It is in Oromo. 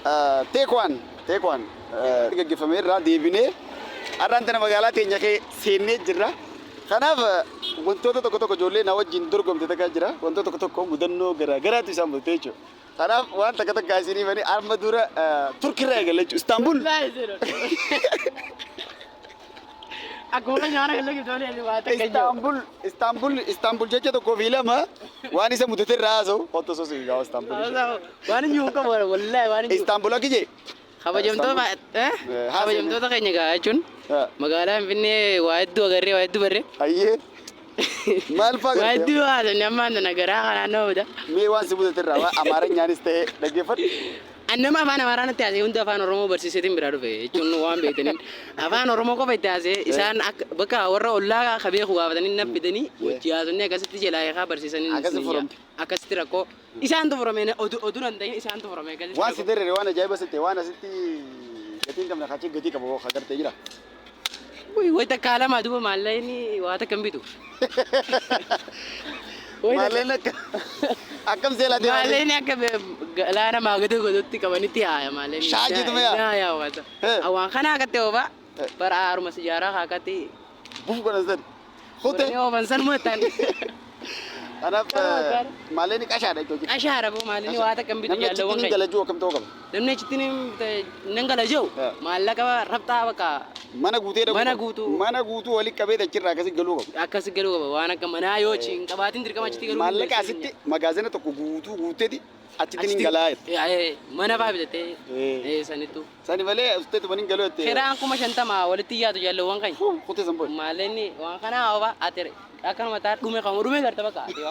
Teekwaan teekwaan gaggeeffame irraa deebinee har'aan tana magaalaa teenya kee seennee jirra. Kanaaf wantoota tokko tokko ijoollee na wajjin dorgomte takka jira. Wantoota tokko tokko mudannoo garaa garaatu isaan mudate jechuudha. Kanaaf waan takka takka isinii bani amma dura Turkirraa eegalla jechuudha. Istaanbul. Akkuma nyaara kan laggifte malee waa takka hin jiru. Istaanbul Istaanbul Istaanbul jecha tokkoo fi lama waan isa mudate irraa haasa'u kottu osoo siin gaafa Istaanbul. Waan hin jiru qabu wallaahi waan hin jiru. Istaanbul akki jee. Kabajamtoota Eh, kabajamtoota keenya gaa jechuun magaalaa Finfinnee waa hedduu agarree waa hedduu barree. Ayyee. Maal fa'aa Waa gartee? hedduu haasofne ammaan tana garaa kanaan nama bita. Mee waan si mudate irraa waan Amaaranyaanis ta'e dhaggeeffadhu. An nama afaan Amaaraa natti haasa'e hunda afaan Oromoo barsiiseetiin biraa dhufe jechuun waan beektaniin afaan Oromoo qofa itti haasa'e isaan akka bakka warra ollaa ka beeku gaafatanii na fidanii wajji haasofnee akkasitti jalaa hiikaa barsiisanii Akkasi isin furamte. Akkasitti rakkoo isaantu furame oduu nan ta'in isaantu furame akkasitti Waan si rakkoo. darare waan ajaa'iba sitti waan asitti gatii hin qabne kaachee gatii qabu agartee jira. Wuy way takkaa lama duuba maallaqni waa takka hin bitu. Way takka- Maallaqni akka akkam seelaa deemaa Maallaqni akka galaana maagada godhutti qabanitti haaya maallaqni. Shaajitu mi'a? Naa yaa wata. Hee. Waan kana akkatti oofa. Hee. Bara haaruma sijaaraa akkatti. Buf godhan san. Kute. Godhanii oofan sanuma ta'an. Kanaaf Kana maallaqni qashaadha jechuudha. Qashaadha boo maallaqni waa takka hin bitu Namni achitti jaalawwan ni keenya. galajuu akkam ta'uu qaba. Namni achitti nan gala jiru Hee. maallaqa rabxaa bakka Mana guutee dhaquu Mana qaba. guutuu. Mana guutuu walitti qabee achirraa akkasii galuu qaba. Akkasi galuu qaba waan akka manaa yoo achi hin qabaatin dirqama achitti galuu Maallaqa asitti magaazina tokko guutuu guuteeti achitti ni galaa jette. Mana fa'aa bitattee sanittu. Sani malee usteetu mani galuu jette. Kiraan 50,000 walitti yaatu jaalawwan keenya. Kutee san booda. Maallaqni waan kanaa ofa ati akkanuma taa dhume qabu dhume garta bakka.